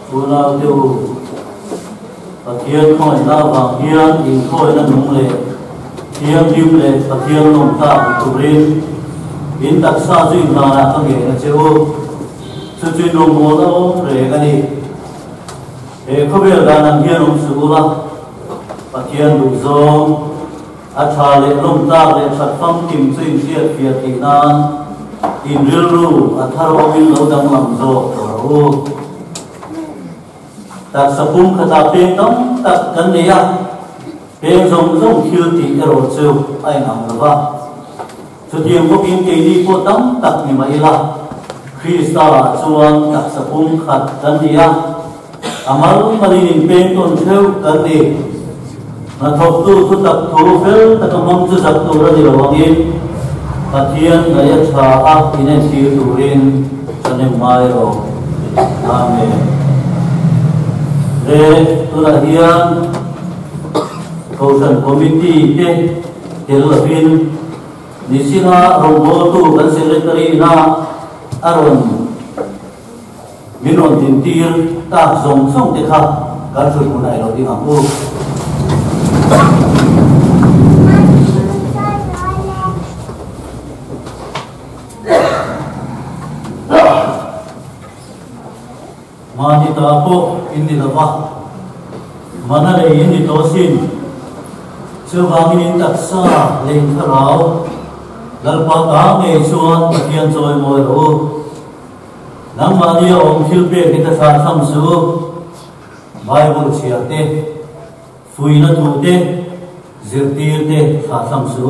Unaute u, Pathian khawngaihna avang hian inkhawina nung leh thianghlim leh Pathian lawmtlak ni turin in taksa chu inhlanah ka ngen a che u. Chu chu in rawngbawlna awm reng a ni. He khawvel dan ang hian awm suh ula, Pathian duhzawng, a tha leh lawmtlak leh that famkim chu in hriatfiah theih nan in rilru a thar awmin lo danglam zawk tawh rawh u. Taksa pum khatah peng tam tak kan nei a, peng zawng zawng thil tih erawh chu a inang lo va. Chutiang bawkin keini pawh tam tak ni mah ila, Krista ah chuan taksa pum khat kan ni a, a mal malin inpeng tawn theuh kan ni. Hnathawktu thutak thu fel taka hmang chu zak tur a ni lo angin, Pathian ngaih a tha a inentir turin ṭhahnem ngai rawh. Amen. Le tunah hian Kohhran Committee te tel lovin Nichina rawngbawltu kan Secretary ina a rawn min rawn dintir tak zawng zawng te kha kan hrut hmunah i lo ding ang u. Mahni ta pawh in ni lo va, mana lei in ni tawh asin. Chuvangin in taksa leh in thlarau Lalpa ta ngei chuan Pathian chawi mawi rawh u. Nangmahni a awm thil pek hi ka thlah tham su. Bible chhiar te, fuihna thu te, zirtir te thlah tham su.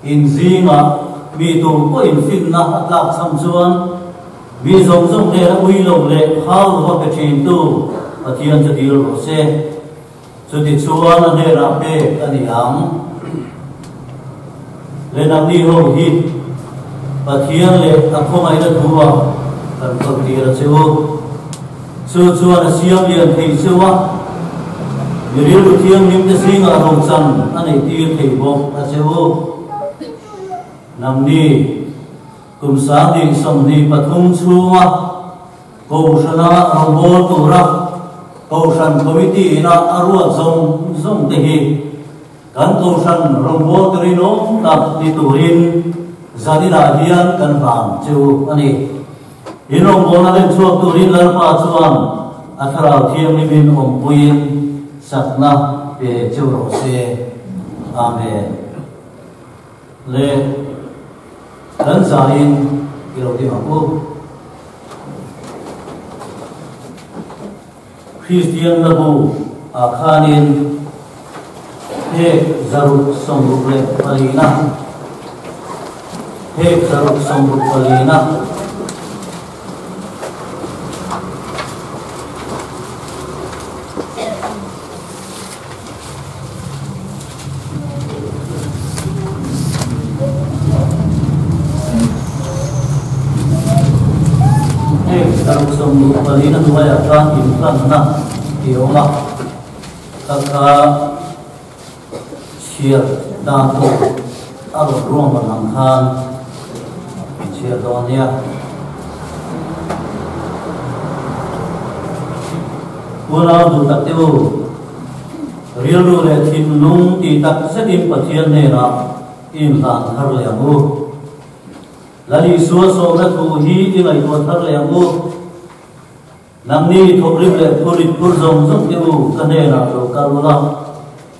In zingah mi tu pawhin finna a tlak cham chuan mi zawng zawng hnena ui lo leh hau lova pe thintu Pathian chu dil rawh se. Chutichuan a hnenah pek a ni ang. Le nangni ho hi Pathian leh a khawngaihna thu-ah kan kawltir a che u. Chu chuan a siam lian thei cheu a, mi rilru thianghlimte zingah rochan a neihtir thei bawk a che u. Nangni kum 2023 chhunga Kohhrana rawngbâwl tura Kohhran Committee ina a ruat zawng zawngte hi kan Kohhran rawngbâwl rinawm tak ni turin zaninah hian kan hlan che u a ni. In rawngbâwlna len chhuak turin Lalpa chuan a Thlarau Thianghlimin awmpuiin chakna pe cheu rawh se. Amen. Le kan zaiin i lo ding ang u. Kristian Labu ah khanin phek 664na, phek 664na, Heng 664 na hnuaiah khan inhlanna tih a awm a, kha kha chhiar dan tur a rawn ruahman ang khan chhiar dawn nia. Unau duh tak te u, rilru leh thinlung tih tak zetin Pathian hnenah i inhlan thar leh ang u. Lal Isua sawmna thu hi i ngaihtuah thar leh ang u. Nangni thawkrim leh phurit phur zawng zawng te u ka hnenah lo kal ula,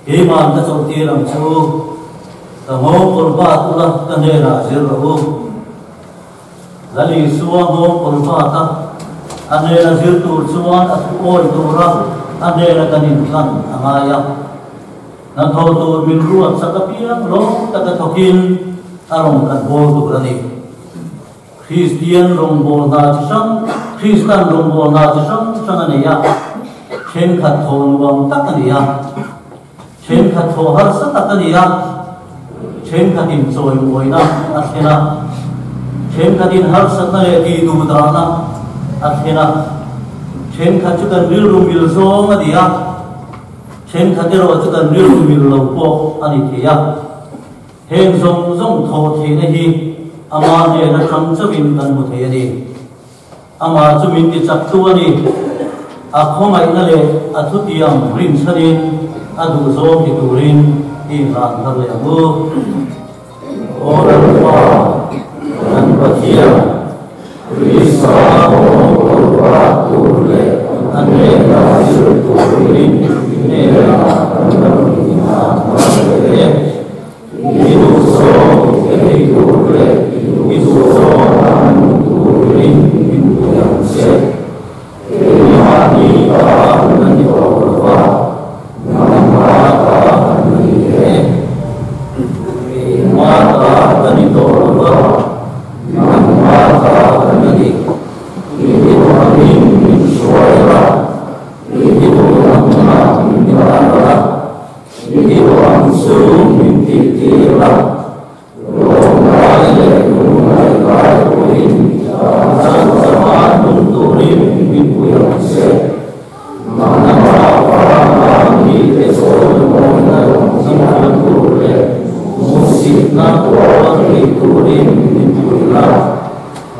keima'n ka chawlhtir ang che u. Ka nghawng kawr bat ula ka hnenah zir rawh u. Lal Isua nghawng kawr bat a, a hnena zir tur chuan a thu awi tura a hnena kan inthlan a ngai a. Hnathawh tur min ruat sak apiang lawm taka thawkin a rawn kan hawl tur a ni. Kristian rawngbawlna chi hrang, Kristan rawngbawlna chi hrang hrang a nei a, thenkhat thaw nuam tak a ni a, thenkhat thaw harsa tak a ni a, thenkhatin chawimawina a thlen a, thenkhatin harsatna leh tihduhdahna a thlen a, thenkhat chu kan rilru mil zawng a ni a, thenkhat erawh chu kan rilru mil lo pawh a ni thei a. Heng zawng zawng thawh theihna hi ama hnena ṭang chauhin kan hmu thei a ni. Amah chu min tichaktu a ni. A khawngaihna leh a thutiang rinchhanin a duhzawm ti turin i inhlan thar leh ang u. Aw Lalpa, kan Pathian, Krista kawngkawlpa tur leh a hnena zir turin i hnenah kan lo inhlan thar leh e. I duhzawm i thei tur leh i duhzawm a nung turin min pui ang che. Keimahni ta kan ni tawh lo va, nangmah ta kan ni e. Keimah ta kan ni tawh lo va, nangmah ta kan ni. I duhangin min hruai la, i duhangah min dah la. I duhang chu min tihtir a, lawmlai leh lungngaih lai pawhin kan chama nung turin min pui ang che. Nangmah vanga mite chawimawina lawng hman tur leh hmuhsitna tuar thei turin min pui la.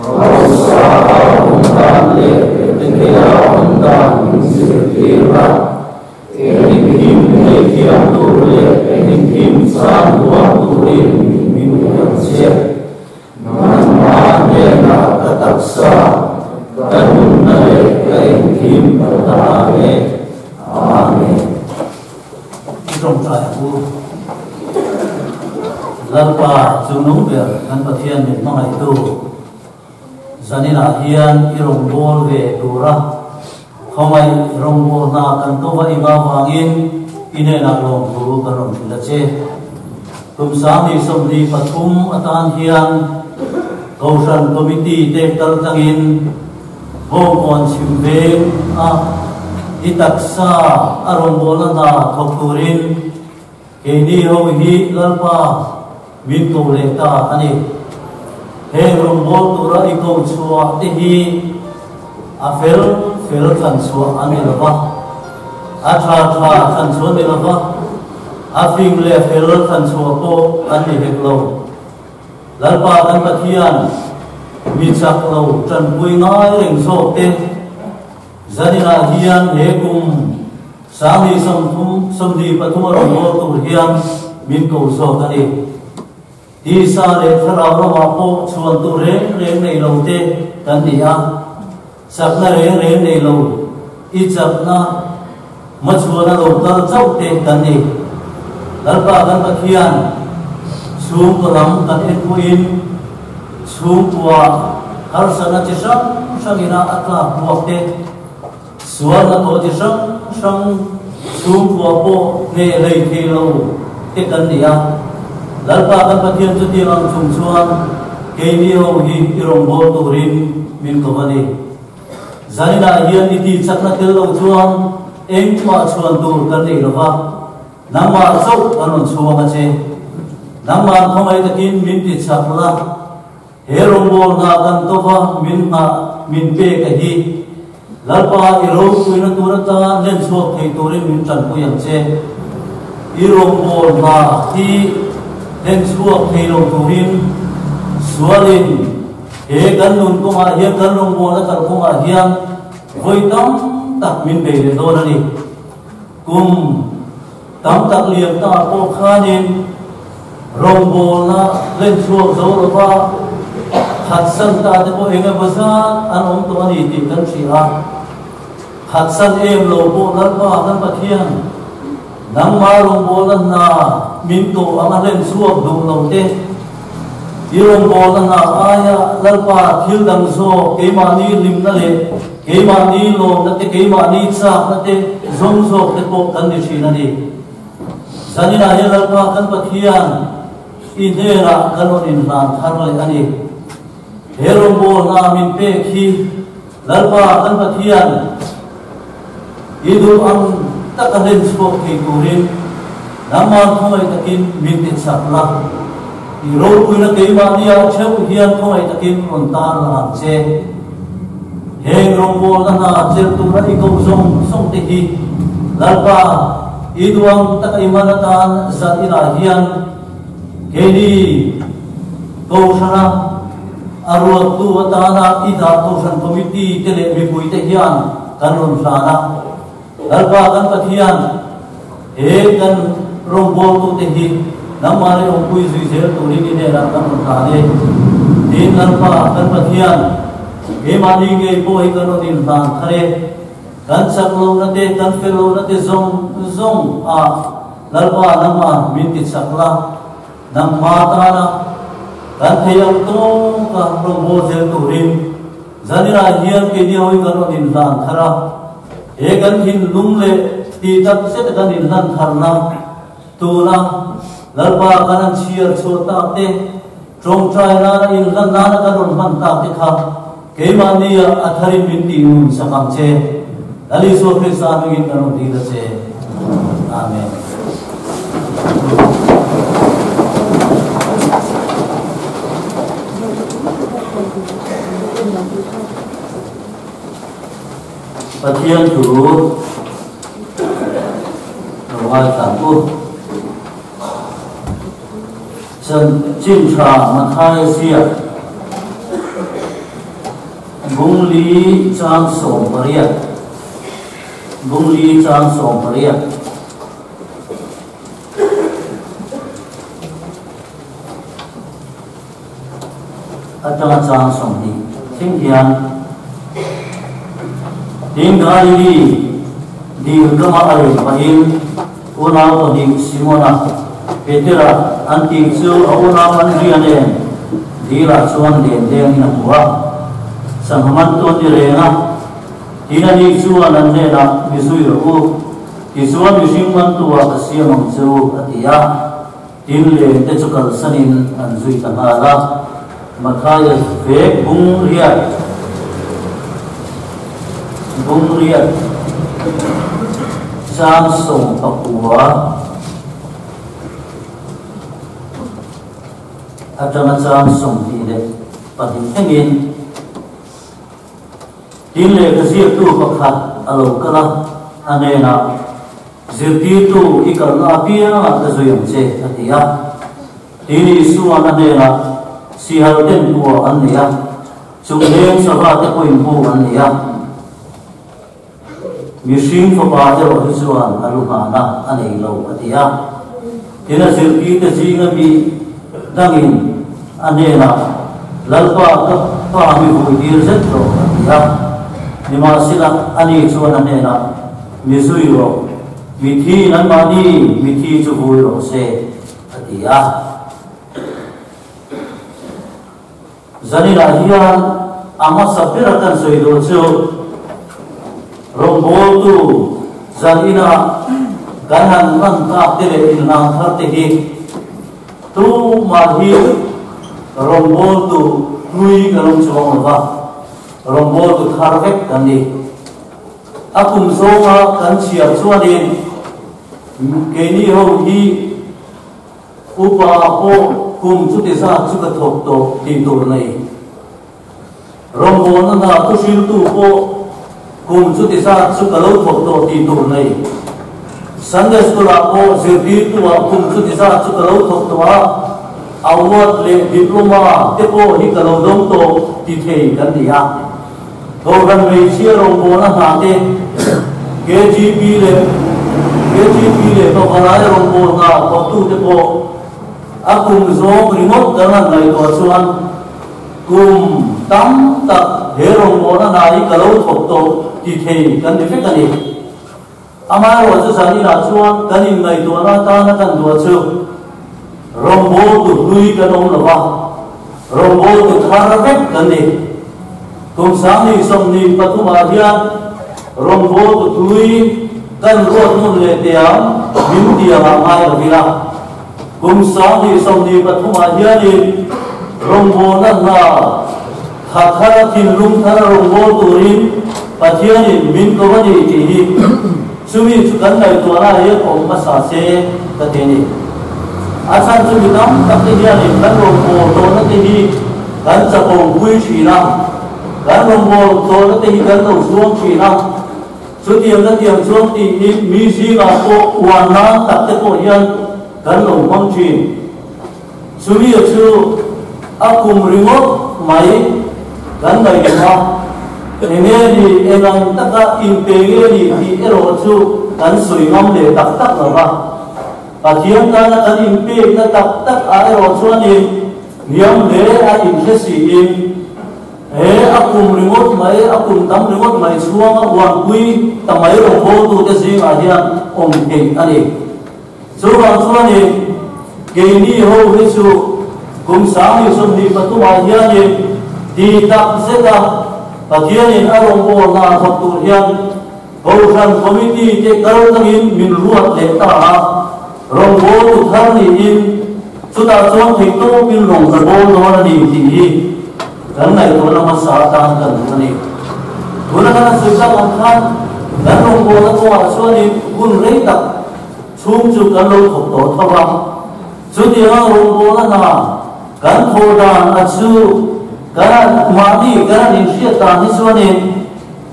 Hausa a awm dan leh rethei a awm dan min zirtir a. Engkim nei thiam tur leh engkim chan huam turin min huam che. Nangmah hnenah ka taksa, ka nunna leh ka engkim ka ta ang e. Amen. I tawngtai ang u. Lalpa chungnung ber kan Pathian min hmangaihtu, Zaninah hian i rawngbâwl ve tura khawngaih rawngbâwlna kan ko va inga vangin i hnenah lawmthu kan rawn hrilh a che. Kum 2023 atan hian Kohhran Committee te kal tlangin Bawngkawn chhim veng a i taksa a rawngbâwlna hna thawk turin Keini ho hi Lalpa min ko leh ta a ni. Heng rawngbâwl tura i ko chhuah te hi a fel fel thlan chhuah a ni lo va, a tha tha thlan chhuah a ni lo va, a fing leh fel thlan chhuah pawh an ni hek lo. Lalpa kan Pathian, mi chak lo tanpui ngai reng zawk te zaninah hian he kum 2033 a rawn ngawl tur hian min ko zawk a ni. Tisa leh thlarau ramah pawh chhuan tur reng reng nei lo te kan ni a, chakna reng reng nei lo, i chakna hmachhuana lo kal chauh te kan ni. Lalpa kan Pathian, chhungkaw lam kan en pawhin chhungkua harsatna chi hrang hrangina a tlak buak te, Sual hnathawh chi hrang hrang chhungkua pawh hneh hlei thei lo te kan ni a. Lalpa kan Pathian chutiang ang chung chuan keini ho hi i rawngbâwl turin min ko a ni. Zaninah hian i tih chakna tel lo chuan engmah chhuan tur kan nei lo va, nangmah chauh kan rawn chhuang a che. Nangmah khawngaih takin min ti chak la. He rawngbâwl hna kan tawva min nghah min pek a hi. Lalpa i ropuina tur atan len chhuak thei turin min tanpui ang che. I rawngbâwl hna hi len chhuak thei lo turin sualin he kan nun kawngah hian kan rawngbâwlna kalkawngah hian vawi tam tak min bei leh dawn a ni. Kum tam tak liam ta pawh khanin rawngbawlna len chhuak zo lova khatsan ta te pawh eng emaw zat an awm tawh a ni tih kan hria a. Khatsan em lo pawh Lalpa kan Pathian, nangmah rawngbawlna hna min tawh anga len chhuak duh lo te, i rawngbawlna hna aia Lalpa thil dang zawk keimahni hlimna leh Keimahni lawmna te, keimahni chakna te zawng zawk te pawh kan ni thin a ni. Zaninah hian Lalpa kan Pathian i hnenah kan rawn inhlan thar leh a ni. He rawngbawlna min pek hi Lalpa kan Pathian i duh ang taka hlen chhuak thei turin nangmah khawngaih takin min ti chak la. I ropuina keimahnia theuh hian khawngaih takin rawn tar lang ang che. Heng rawngbawlna hna chelh tura i ko zawng zawng te hi Lalpa i duang taka i man atan zan inah hian keini Kohhrana. A ruattu atana i dah Kohhran Committee te leh mipuite hian kan rawn hlan a. Lalpa kan Pathian, he kan rawngbawltute hi nangmah leh awmpui zui zel turin i hnenah kan rawn hlan e. Tin, Lalpa kan Pathian, keimahni ngei pawh hi kan rawn inhlan thar e. Kan chak lohna te, kan fel lohna te zawng zawng ah Lalpa nangmah min ti chak la. Nangmah tana kan thei ang tawka rawngbâwl zel turin Zanirah hian keini hawi kan rawn inhlan thar a, he kan thinlung leh tih tak zeta kan inhlan tharna tuna Lalpa kan han chhiar chhuah tak te, tawngtai nana inhlan nana kan rawn hman tak te kha keimahnia a tharin min tih nun sak ang che. Lal Isua Krista hmingin kan rawn dil a che. Amen. Pathian thu lo ngaithla ang u. Chanchin tha Mathaia ziak Bungli chang 18 Bungli chang 18. Atanga chang 20 thleng hian Tin Galili dil kama a len pahin unau pahnih Simona, Petera an tih chu a unau Andria nen dilah chuan len lengin a hmu a. Sangha man tu an ni reng a, tin ani chuan an hnenah mi zui rawh u, tichuan mihring mantuah ka siam ang che u a ti a. Tin leng te chu kalsanin an zui ta nghal a, Matthias vek bung riat bung riat chang 19 atanga chang 22 thlengin Tin lehkha ziaktu pakhat a lo kal a, a hnenah, Zirtirtu i kalna apiangah ka zui ang che, a ti a. Tin Isua'n a hnenah, Sihal ten kua an nei a, chung leng sava te pawhin bu an nei a. Mihring fapa erawh hi chuan a lu nghahna a nei lo, a ti a. Tin a zirtirte zinga mi dangin a hnenah, Lalpa, ka pa mi vui tir zet rawh, a ti a. Nimahsela, ani chuan a hnenah, Mi zui rawh, mithi anmahni mithi chu vui rawh se, a ti a. Zaninah hian a hmasa bera kan sawi duh chu rawngbawltu zanina kan han lan tak te leh inhlang thar te hi tumah hi rawngbawltu hlui kan awm chuang lo va, rawngbawltu thar vek kan ni. A kum zawnga kan chhiar chuanin keini ho hi upa pawh kum chuti zat chu ka thawk tawh tih tur nei. Rawngbawlna hna thuhriltu pawh kum chuti zat chu ka lo thawk tawh tih tur nei. Sunday School ah pawh zirtirtu ah kum chuti zat chu ka lo thawk tawh a, award leh diploma te pawh hi ka lo dawng tawh ti thei kan ni a. Kohhran hmeichhia rawngbawlna hna te, KGP leh KGP leh Pavalai rawngbawlna thawktute pawh a kum zawng ringawt kan han ngaihtuah chuan kum tam tak he rawngbawlna hna hi ka lo thawk tawh ti thei kan ni vek a ni. Amaherawhchu zaninah chuan kan inngaihtuahna atana kan duah chu rawngbawltu hlui kan awm lo va, rawngbawltu thar vek kan ni. Kum 2023 ah hian rawngbawltu hlui kan ruat nun leh tiang min tiangah ngai lo ila. Kum 2023 ah hianin rawngbawlna hna tha thara thinlung thara rawngbâwl turin Pathianin min ko a ni tih hi chumi chu kan ngaihtuahna hian awm hmasa se ka ti a ni. A chhan chu mi tam tak te hianin kan rawngbâwl tawhna te hi kan chapawm pui thin a, kan rawngbâwl tawhna te hi kan lo zuang thin a, chutiangna tiang chuan tih hi mi zingah pawh uan nan tak te pawh hian kan lo hmang thin. Chumi chu a kum ringawt mai kan ngaihtuah a, enge ni eng ang taka inpe nge ni tih erawh chu kan sawi ngam leh tak tak lo va. Pathian tana kan inpekna tak tak ah erawh chuanin hniam hle a inhre siin he a kum ringawt mai, a kum tam ringawt mai chhuanga uanpui ta mai rawngbawltute zingah hian awm theih a ni. Chuvang chuanin keini ho hi chu kum 2023 ah hianin ti tak zeta Pathianin a rawngbawlna a thawk tur hian Kohhran Committee te kal tangin min ruat leh ta a, rawngbawltu thar niin chutah chuan theihtawpin rawng ka bawl dawn a ni tih hi kan ngaihtuahna hmasa atan kan duh a ni. Tuna kan han sawi tak ang khan kan rawngbawlna kawngah chuanin hun rei tak chhung chu kan lo thawk tawh tho a, chutianga rawngbawlna hna kan thawh dan a chu kan mahni kan han inhriat dan hi chuanin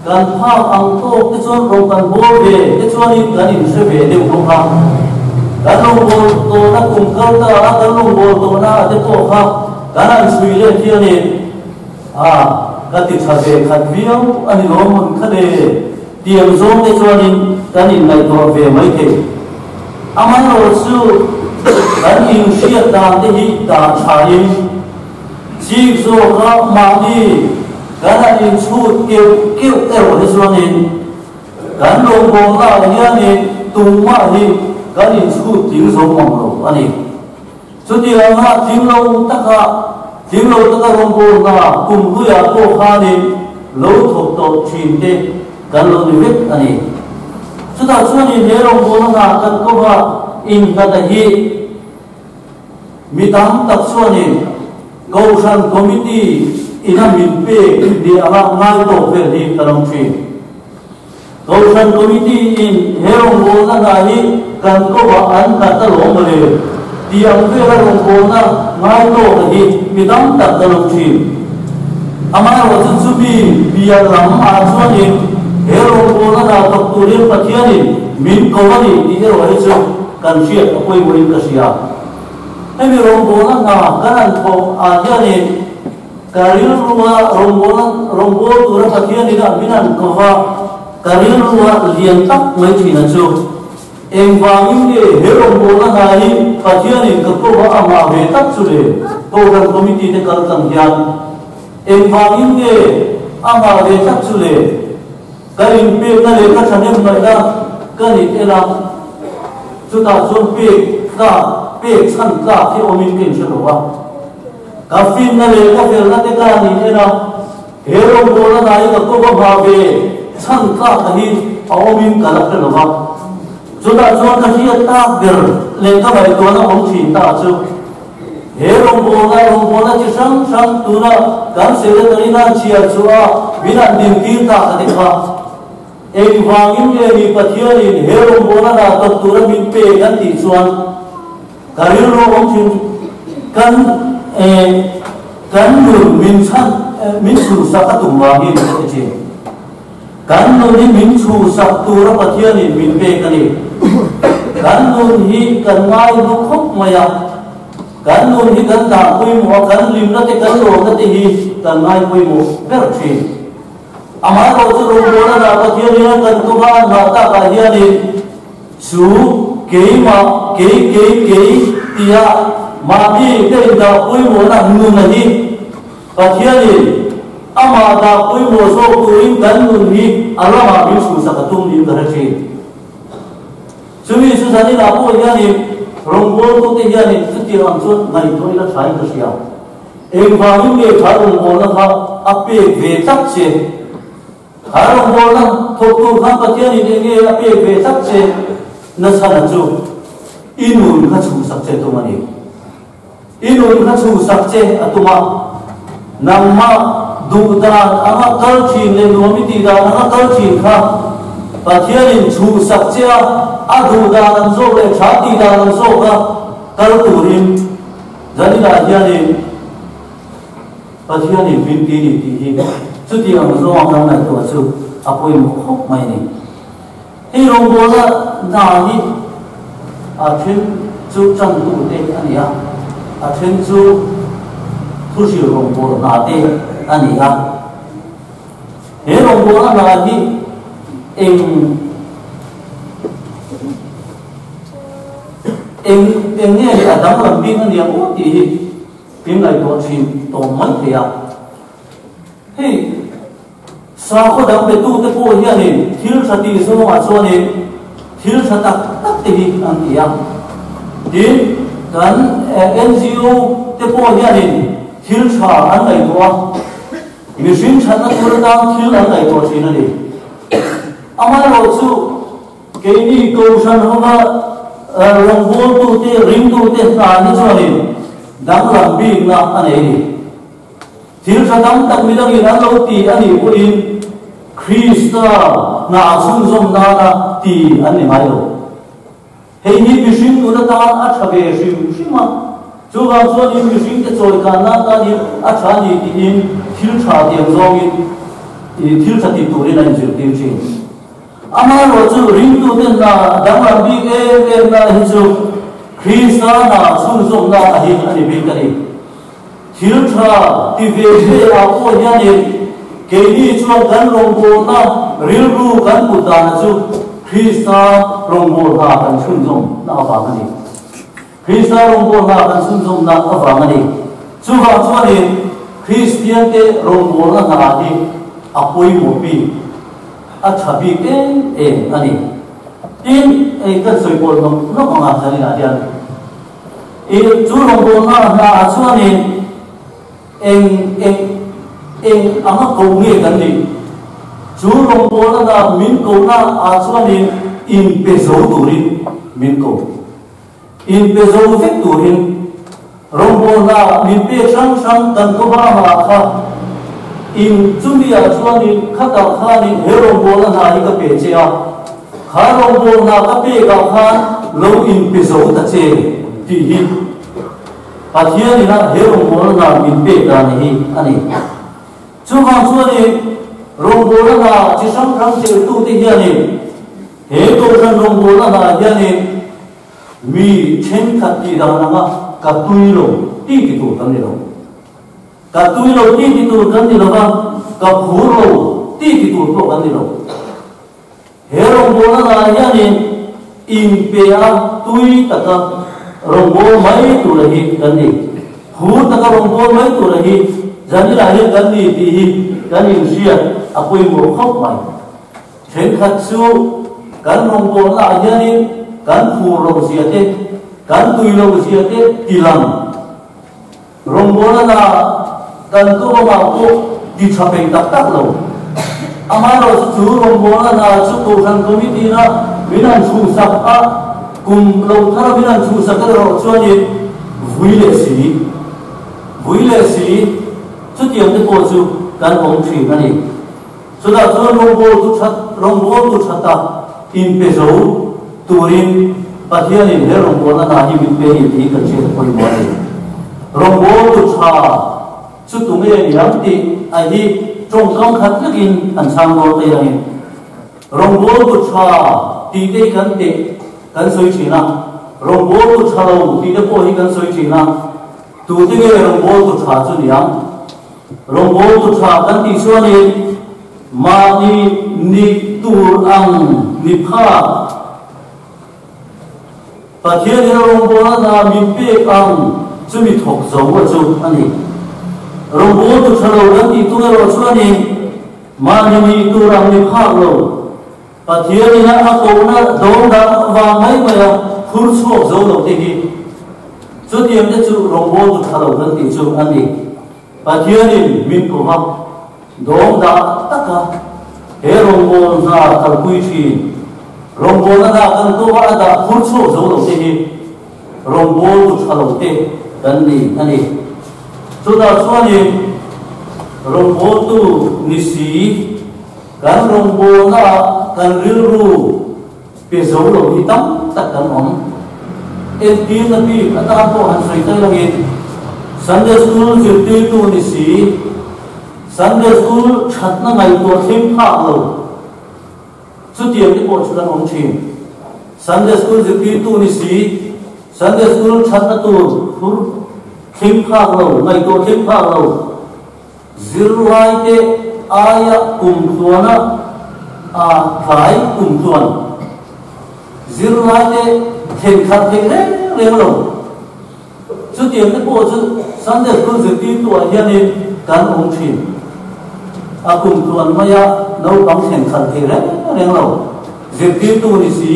Kan phak ang tawk te chuan rawng kan bawl ve te chuanin kan inhre ve deuh bawk a. Kan rawn bawl tawhna kum kal ta a kan rawn bawl tawhna a te pawh kha kan han chhui let hianin a ka ti tha ve khat viau a ni lo mawn kha le tiang zawng te chuanin kan inngaihtuah ve mai thei. Amaherawhchu kan inhriat dan te hi dah thain Chik zawka mahni kan han inchhut keuh keuh erawh hi chuanin kan rawngbawlnaah hianin tumah hi kan inchhut tling zo mang lo a ni. Chutianga tling lo taka tling lo taka rawngbawlna kum hluiah pawh khanin lo thawk tawh thin te kan lo ni vek a ni. Chutah chuanin he rawngbawlna hna kan kawngah innghat a hi. Mi tam tak chuanin Kohhran Committee ina min pek ni anga ngai tawk vel hi ka lo thin. Kohhran Committee in he rawngbawlna hna hi kan kovah an khat alawm mawle tih ang vela rawngbawlna ngai tawk a hi mi tam tak ka lo thin. Amaherawhchu chumi bia lam ah chuanin he rawngbawlna hna thawk turin Pathianin min ko a ni tih erawh hi chu Kan hriat a pawimawhin ka hria. Hemi rawngbawlna hna kan han thawh ah hianin ka rilrua rawngbawlna rawngbâwl tura Pathianin a min han ko va, ka rilrua lian tak mai thin a chu. Engvangin nge he rawngbawlna hna hi Pathianin ka ko va a ngah ve tak chu le? Kohhran Committee te kal tlang hian engvangin nge a ngah ve tak chu le? Ka inpekna leh ka thahnem ngaihna ka nih en a, chutah chuan pek tlak, pek chhan tlak hi awmin ka inhre lo a. Ka finna leh ka felna te ka nih en a, he rawngbawlna hna hi ka kawp a hma ve chhan tlak a hi a awmin ka la hre lo va. Chutah chuan ka hriat tak ber leh ka ngaihtuahna awm thin ta chu, He rawngbawlna, rawngbawlna chi hrang hrang tuna kan secretary nan chhiar chu a min han dintir ta ka ti kha. Engvangin nge ni Pathianin he rawngbawlna hna tawp tura min pe kan tih chuan ka rilru awm thin kan kan nun min chhan min chhuhsak a tum vangin ka ti thin. Kan nun hi min chhuhsak tura Pathianin min pek a ni. Kan nun hi kan ngai hlu khawp mai a, kan nun hi kan dah pawimawh a, kan hlimna te kan lawmna te hi kan ngai pawimawh ber thin. Amaherawh chu rawngbawlna dah Pathianin a kan kawngah a nghah takah hianin chu keimah, kei, kei, kei tia mahni ka indah pawimawhna nuna hi Pathianin amah dah pawimawh zawk turin kan nun hi a ramah min chhuhsak a tum niin ka hre thin. Chumi chu zaninah pawh hianin rawngbawltute hianin chutiang ang chuan ngaihtuah ila thain ka hria. Engvangin nge kha rawngbawlna kha a pek ve tlat che? Kha rawngbawlna thawk tur khan Pathianin eng nge a pek ve tlat che? Nachhana chu i nun kha chhuhsak che tum a ni. I nun kha chhuhsak che a tum a, nangmah duh dan anga kal thin leh nuam i tih dan anga kal thin kha Pathianin chhuhsak che a, a duh dan ang zawk leh tha tih dan ang zawka kal turin zaninah hianin Pathianin min ti ni tih hi chuti ang zawnga kan ngaihtuah chu a pawimawh khawp mai a ni. Hei rawngbawlna hna hi a then chu changtu te a ni a, a then chu thuhril rawngbawl hna te a ni a. He rawngbawlna hna hi eng eng eng nge a danglam bik a nia aw tih hi min ngaihtuah thin tawh mai thei a. Hei sakhaw dang betute pawh hianin thil tha tih zawngah chuanin thil tha tak tak te hi an ti a. Tin, kan NGO te pawh hianin thil tha an ngaihtuah a. Mihring thatna tur atan thil an ngaihtuah thin a ni. Amaherawhchu, keini Kohhran hova rawngbawltute, ringtute hna hi chuanin danglam bikna a nei a ni. Thil tha tam tak midangin an lo ti a nih pawhin Krista hna chhunzawm nana ti an ni ngai lo. Hei hi mihring nun atan a tha ve hrim hrim a, chuvang chuanin mihringte chawikanna atanin a tha a ni tiin thil tha tiang zawngin thil tha ti turin a inzirtir thin. Amaherawhchu ringtute hna danglam bik em em na hi chu Krista hna chhunzawmna a hi a ni bik a ni. Thil tha ti ve ve ah pawh hianin keini chuan kan rawngbawlna rilru kan put dana chu Krista rawngbawlhna kan chhunzawmna avang a ni. Krista rawngbawlhna kan chhunzawmna avang a ni. Chuvang chuanin Kristiante rawngbawlna hna hi a pawimawh bik, a tha bik em em a ni. Tin, hei kan sawi pawlh nawk nawk ang a zaninah hian. I chu rawngbawlna hna ah chuanin eng eng eng anga koh nge kan nih? Chu rawngbawlna hna min kohna ah chuanin inpe zo turin min ko. Inpe zo vek turin rawngbawlna min pek hrang hrang kan ko ba anga kha in chumi ah chuanin khatah khanin he rawngbawlna hna hi ka pe che a, Kha rawngbawlna ka pek ah khan lo inpe zo ta che tih hi Pathian ina he rawngbawlna hna min pek dan hi a ni. Chuvang chuanin rawngbawlna hna chi hrang hrang chelhtute hianin he Kohhran rawngbawlna hna hianin mi thenkhat tih dan anga ka tui lo ti ti tur kan ni lo. Ka tui lo ti ti tur kan ni lo va, ka phur lo ti ti tur pawh kan ni lo. He rawngbawlna hna hianin inpe a tui taka rawngbâwl mai tura hi kan ni. Phur taka rawngbâwl mai tura hi Zanila hian kan ni tih hi kan inhriat a pawimawh khawp mai. Thenkhat chu kan rawngbawlna ah hianin kan phur loh zia te, kan tui loh zia te tilang. Rawngbawlna hna kan kawngah pawh ti tha peih tak tak lo. Amaherawhchu chu rawngbawlna hna chu Kohhran Committee-na min han chhuhsak a, kum lo thara min han chhuhsak erawh chuanin vui leh si, vui leh si, chutiang te pawh chu kan awm thin a ni. Chutah chuan rawngbawltu that, rawngbawltu tha tak inpe zo turin Pathianin he rawngbawlna hna hi min pe ni tih kan hriat a pawimawh a ni. Rawngbawltu tha chu tunge ni ang tih a hi tawngkam khat lekin an chhang dawn mai angin rawngbawltu tha tih te hi kan teh kan sawi thin a, rawngbawltu tha lo tih te pawh hi kan sawi thin a, tute nge rawngbawltu tha chu ni ang? Rawngbawltu tha kan tih chuanin mahni nih tur ang ni phak Pathianin a rawngbawlna hna min pek ang chumi thawk zo a chu a ni. Rawngbawltu tha lo kan tih tung erawh chuanin mahni nih tur ang ni phak lo Pathianin a kohna dawng dang vang mai mai a phur chhuak zo lo te hi chutiang te chu rawngbawltu tha lo kan tih chu a ni. Pathianin min ko va, dawng dah taka he rawngbâwl hna kalpui ṭhin. Rawngbâwlna hna kan ko va a dah phur chhuak zo lo te hi rawngbâwltu ṭha lo te kan ni a ni. Chutah chuanin rawngbâwltu ni si kan rawngbâwlnaah kan rilru pe zo lo hi tam tak kan awm. Entirna bik atan pawh han sawi ta langin Sunday School zirtirtu ni si, Sunday School thatna ngaihtuah thleng phak lo chutiang te pawh chu kan awm thin. Sunday School zirtirtu ni si, Sunday School thatna tur phur. Thleng phak lo, ngaihtuah thleng phak lo, zirlaite aia kumtluana a tlai kumtluan, zirlaite thenkhat theih reng reng lo. Chutiang te pawh chu Sunday School zirtirtuah hianin kan awm thin. A kumtluan maia naupang thenkhat thei reng reng lo zirtirtu ni si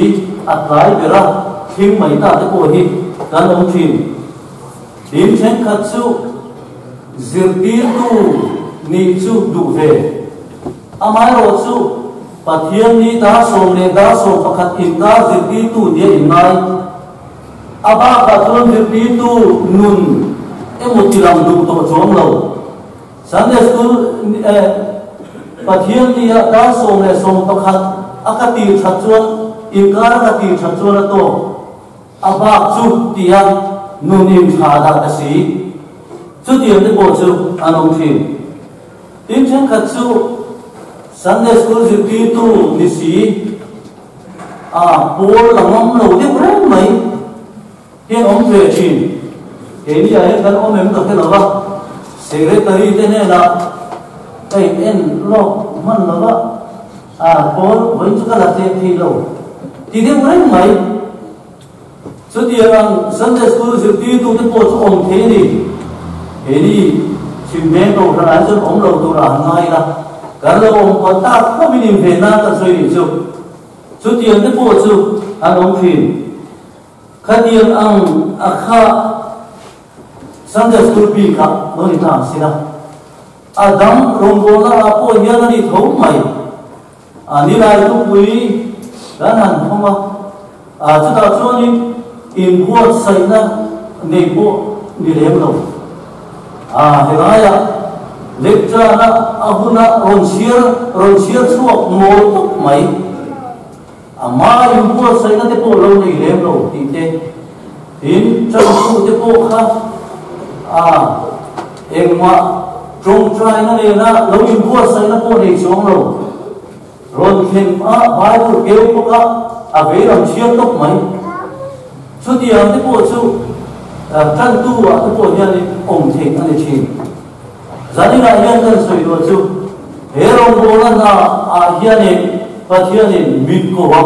a tlai bera thling mai ta te pawh hi kan awm thin. Tin thenkhat chu zirtirtu nih chu duh ve. Amaherawh chu Pathian ni dar 10 leh dar 11 inkar zirtirtu nia inngai. A bakah chuan zirtirtu nun emaw ti lang duh tawh chuang lo. Sunday School eh Pathian nia dar 10 leh 11 a ka tir that chuan inkar a ka tir that chuan a tawk. A bak chu tia nun in tha dah ta si. Chutiang te pawh chu an awm thin. Tin thenkhat chu Sunday School zirtirtu ni si a pawl la ngam lo deuh reng mai hian awm ve thin. Keini ah hian kan awm em ka hre lo va, Secretary te hnenah ka in en lawk hman lo va, a pawl vawiin chu ka la tlem thei lo ti deuh reng mai. Chutiang ang Sunday School zirtirtute pawh chu awm thei a ni. Keini chhimveng kohhran ah hian chuan awm lo tur a han ngai ila, kan lo awm palh tak hlawmin inven nan kan sawi nih chu. Chutiang te pawh chu an awm thin. Khatiang ang a kha Sunday School bik ah lo ni ta ang sila. A dang rawngbawlna ah pawh hian a ni tho mai. A nilai thupui kan han thawm a, a chutah chuanin inbuatsaihna nei pawh ni lem lo. A helaiah lecture-na a huna rawn chhiar rawn chhiar chhuak mawl tawp mai. Ama inbuatsaihna te pawh lo nei lem lo tih te, tin tantu te pawh kha a engmah tawngtaina nena lo inbuatsaihna pawh nei chuang lo. Rawn thlen a Bible keu bawk a, a vei lam chhiar tawp mai. Chutiang te pawh chu tantu ah te pawh hianin awm theih a ni thin. Zaninah hian kan sawi duh chu he rawngbawlna hna ah hianin Pathianin min ko a,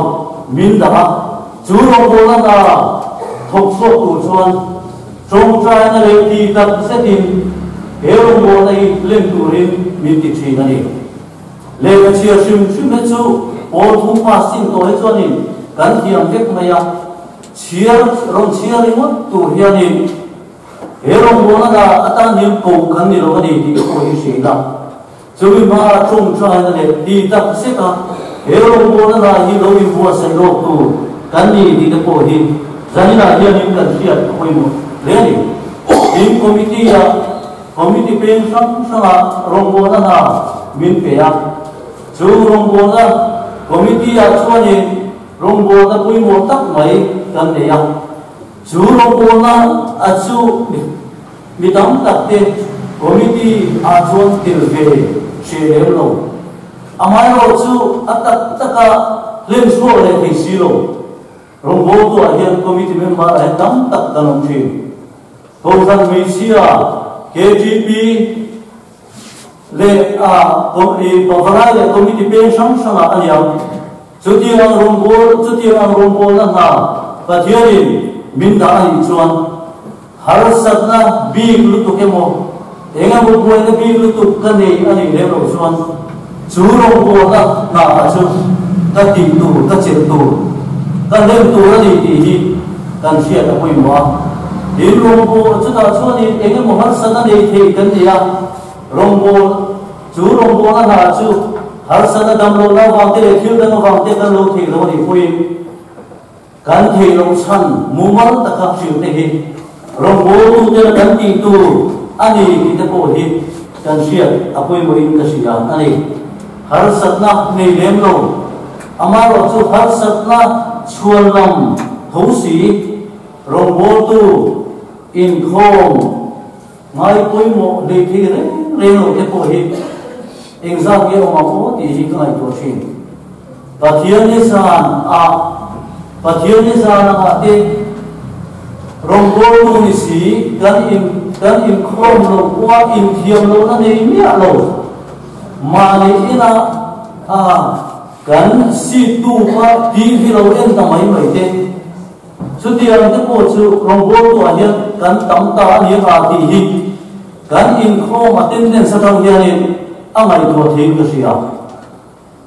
min dah a, chu rawngbawlna hna thawk chhuak tur chuan tawngtaina leh ti tak zetin he rawngbawlna hi lem turin min ti thin a ni. Lehkha chhiar hrim hrim hi chu pawl thum pass chin tawh hi chuanin kan thiam vek mai a, chhiar rawn chhiar ringawt tur hianin He rawngbawlna dah atan hian koh kan ni lo a ni tih pawh hi hria ila. Chumi hmaa tawngtaina leh ti tak zeta he rawngbawlna dah hi lo inbuatsaih lawk tur kan ni tih te pawh hi zaninah hianin kan hriat a pawimawh hle a ni. Tin, committee-ah committee peng hrang hrangah rawngbawlna hna min pe a. Chu rawngbawlna committee-ah chuanin rawngbawlna pawimawh tak mai kan nei a. Chu rawngbawlna a chu mi tam tak te committee ah chuan tel ve hreh lem lo. Amaherawh chu a tak taka hlen chhuak leh thei si lo. Rawngbawltu ah hian committee member ah hian tam tak kan awm thin. Kohhran hmeichhia, KTP, leh a pavalai leh committee peng hrang hrang ah a niang. Chutiang ang rawngbâwl, chutiang ang rawngbâwlna hna Pathianin min dah a nih chuan harsatna bik lutuk emaw, eng emaw buaina bik lutuk ka nei a nih lem loh chuan chu rawngbâwlna hna kha chu ka tih tur, ka chelh tur, ka hlen tur a ni tih hi kan hriat a pawimawh a. Tin, rawngbâwl, chutah chuanin eng emaw harsatna nei thei kan nei a, rawngbâwl, Chu rawngbawlna hna chu harsatna damlohna avangte leh thil dang avangte kan lo theih lo a nih pawhin kan theih loh chhan mumal taka hrilh te hi rawngbawltute kan tih tur a ni tih te pawh hi kan hriat a pawimawhin ka hria a ni. Harsatna nei lem lo, amaherawh chu harsatna chhuan lam tho si rawngbawltu inkhawm, Ngai pawimawh hlei thei reng reng lo te pawh hi engzat nge awm ang aw tih hi ka ngaihtuah thin. Pathian ni zan ah Pathian ni zan ang ah te rawngbawltu ni si kan in. kan inkhawm lo pawha inthiam lohna nei miah lo mahni ina a kan seat tu kha TV lo en ta mai mai te chutiang te pawh chu rawngbawltuah hian kan tam ta a ni a tih hi kan inkhawm attendance atang hianin a ngaihtuah theiin ka hria.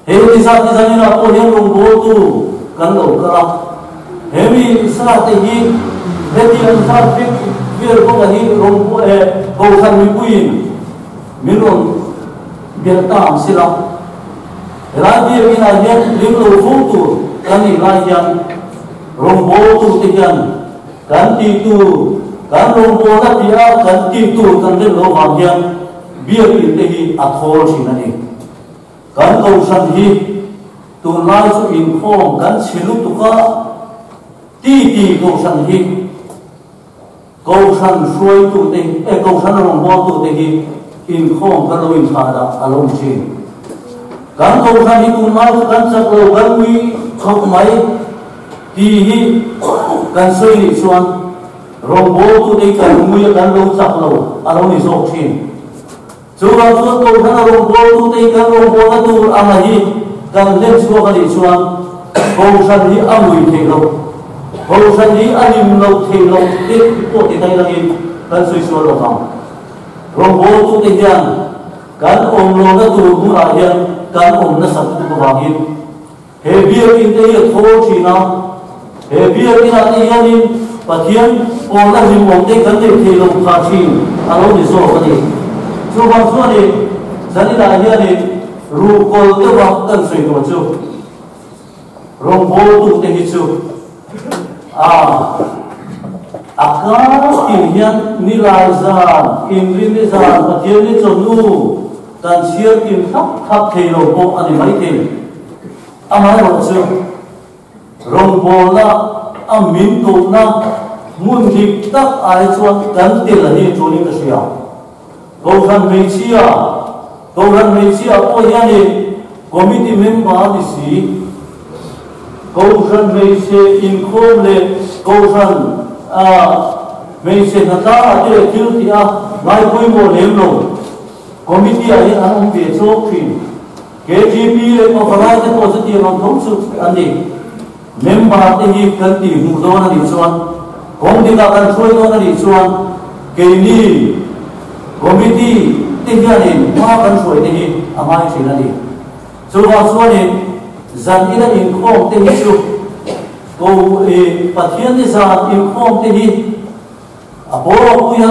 He ni zat ni zan inah pawh hian rawngbawltu kan lo kal a, he mi zate hi hetiang zat vek vel bawka hi rawngbawh eh Kohhran mipuiin min rawn belh ta ang sila. Helai biak inah hian lim lo fo tur kan nih lai hian rawngbawltute hian kan tih tur, kan rawngbawlna piah a kan tih tur kan rin loh vang hian biak in te hi a thawl thin a ni. Kan kohhran hi tunlai chu inkhawm kan chhe lutuk a, ti ti kohhran hi kohhran hruaitute eh kohhran rawngbawltute hi inkhawm kan lo inthlah dah a lo ni thin. Kan kohhran hi tunlai chu kan chak lo kan ui khawp mai ti hi kan sawi nih chuan rawngbawltute hi kan ui a kan lo chak lo a lo ni zawk thin. Chuvang chuan Kohhran a rawngbawltute hi kan rawngbawlna tur anga hi kan hlen chhuak a nih chuan Kohhran hi a ngui theih loh, Kohhran hi a lim loh theih loh te pawh ti tai langin kan sawi sual lo vang. Rawngbawltute hian kan awm lohna tur hmunah hian kan awm nasat tuk avangin He biakinn te hi a thawl thin a, he biakinn ah te hianin Pathian pawlna hlimawm te kan neih theih loh phah thin a lo ni zawk a ni. Chuvang chuanin zaninah hianin ruhkawl deuha kan sawi tawh chu rawngbawltu te hi chu a a kar tin hian nilai zan, inrinni zan, Pathianni chawhnu Kan chhiar kim thlap thlap thei lo pawh a ni maithei. Amaherawhchu, rawngbawlna a min tuhna hmun dik tak ai chuan kan tel a ni tunin ka hria. Kohhran hmeichhia, Kohhran hmeichhia pawh hianin committee member ni si, Kohhran hmeichhe inkhawm leh Kohhran hmeichhe hnatlang ah te leh thil tih a ngaipawimawh lem lo. Committee ah hian an awm ve chawk thin. KGP leh Pavalai te pawh chutiang ang tho chu an ni. Member te hi kan tih hmuh dawn a nih chuan, kawng dikah kan hruai dawn a nih chuan keini Committee te hianin hma kan hruai te hi a ngai thin a ni. Chuvang chuanin zan ina inkhawm te hi chu ko Pathian ni zan inkhawm te hi A bawlawkpuia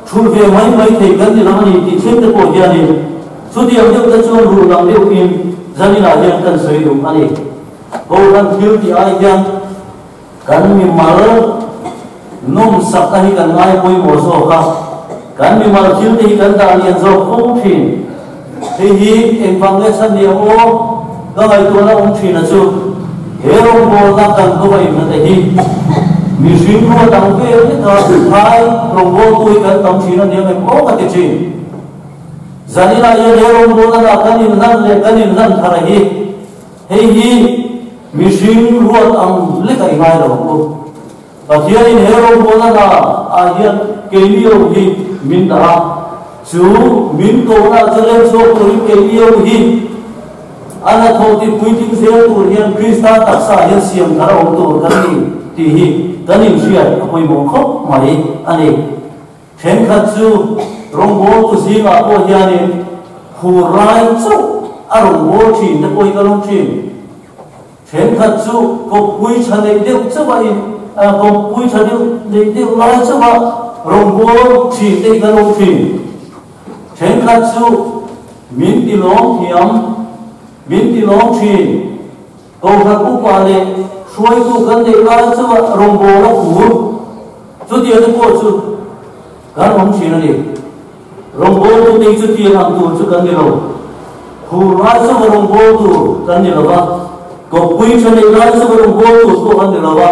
thul ve mai mai thei kan ni lo a ni tih thleng te pawh hianin chutiang deuh te chuan ruh lam deuhin zaninah hian kan sawi duh a ni. Kohhran thil tih ai hian kan mimal nawmsakna hi kan ngai pawimawh zawk a, kan mimal thil te hi kan dah lian zawk fo thin. Hei hi engvang nge chhan ni ang aw? Ka ngaihtuahna awm thin a chu, he rawngbawlna kan hnawh a inna te hi mihring ruat ang vel leka phai rawngbawltu hi kan tam thin a nia em aw ka ti thin. Zaninah hian he rawngbawlna lah kan inhlan leh kan inhlan thar a hi, hei hi mihring ruat ang leka i ngai lo ang u. Pathianin he rawngbawlna hna ah hian keini ho hi min dah a, chu min kohna chu leng chhuak turin keini ho hi a hnathawh ti puitling zel tur hian Krista taksa hian siam thar a awm tur kan ni tih hi kan inhriat a pawimawh khawp mai a ni. Thenkhat chu rawngbawltu zingah pawh hianin phur lai chauh a rawngbâwl thin te pawh hi ka lawm thin. Thenkhat chu kawppui tha neih deuh chauh a in kawppui tha deuh neih deuh lai chauh a rawngbâwl thin te hi ka lawm thin. Thenkhat chu min ti lawm thiam, min ti lawm thin. Kohhran upa leh hruaitu kan neih lai chauh a rawngbâwl a phur. Chutiang te pawh chu kan awm thin a ni. Rawngbawltu te hi chutiang ang tur chu kan ni lo. Phur lai chu va rawngbâwl tur kan ni lo va, kawppui tha neih lai chu va rawngbâwl tur pawh kan ni lo va,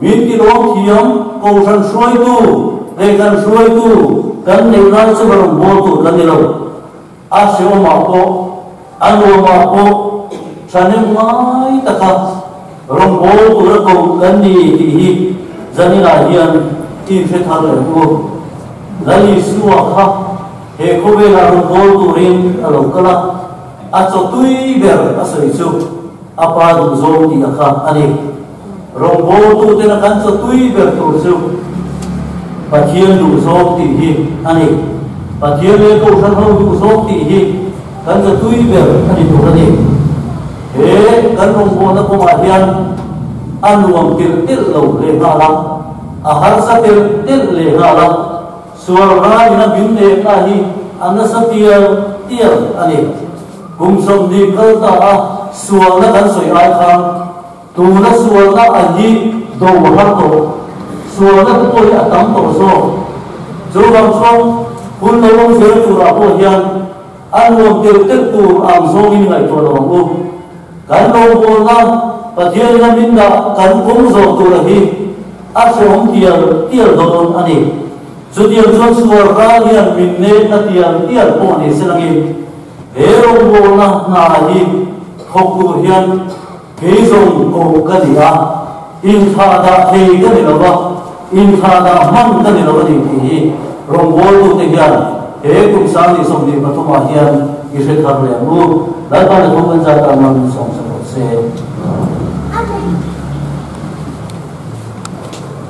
min ti lawm thiam Kohhran hruaitu leh kan hruaitu kan neih lai chu va rawngbâwl tur kan ni lo. A hreawmah pawh, a nuamah pawh thahnem ngai taka rawngbâwl tura koh kan ni tih hi zaninah hian inhre thar leh ang u. Lal Isua kha he khawvela rawn bawl turin a lo kal a, a chaw tui ber a sawi chu a Pa duhzawng tih a kha a ni. Rawngbawltuten a kan chaw tui ber tur chu Pathian duhzawng tih hi a ni. Pathian leh Kohhran ho duhzawng tih hi kan chaw tui ber a ni tur a ni. He kan rawngbawlna kawngah hian a nuam telh telh lo lehnghal a, a harsa telh telh lehnghal a, sual raiin a min nekna hi a nasa tial tial a ni. Kum 20 kal ta a sualna kan sawi ai khan, Tuna sualna a hi do har tawh, sualna te pawh hi a tam tawh zawk. Chuvang chuan hun lo awm zel turah pawh hian a nuam telh telh tur ang zawngin ngaihtuah lo ang u. Kan rawngbawlna Pathianin a min dah kan kawng zawh tura hi a hrehawm tial tial dawn a ni. Chutiang chuan sual ral hian min nekna tial tial pawh ni se langin he rawngbawlna hna hi thawk tur hian Kei zawng ko ka ni a, inthlah dah thei ka ni lo va, inthlah dah hman ka ni lo a ni tih hi rawngbawltute hian he kum 2023 ah hian i hre thar leh ang u. Lalpa le thu kan zat ah man sawm.